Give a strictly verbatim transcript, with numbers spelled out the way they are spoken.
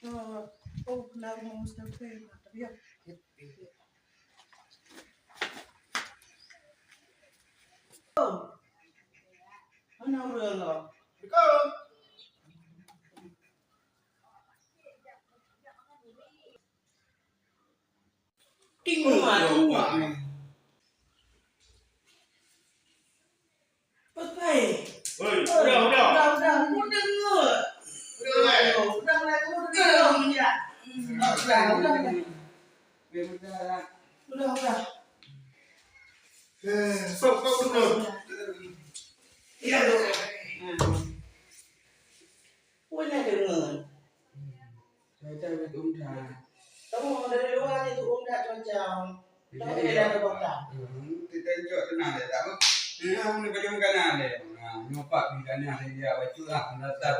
Oh, na rumoh mustaqim. Tapi ya. Mana urang lo? Assalamualaikum. Ting rumah, ting rumah. Pakai. Oi, udah, udah. Udah, udah. Aku dengar. Udah, udah. Udah, udah. Aku dengar. Udah, udah. Udah, udah. Udah, udah. Eh, sok, sok dulu. Iya, dok. Nah. Ui, na deungon. Cuaca begitu dah. Kamu dari luar itu dah cuaca. Tapi tidak ada kota. Hmm, kita jok tenang deh, tak apa. Nah, ni baju makanan deh. Nah, nyopak di sana dia baca lah, mendatar.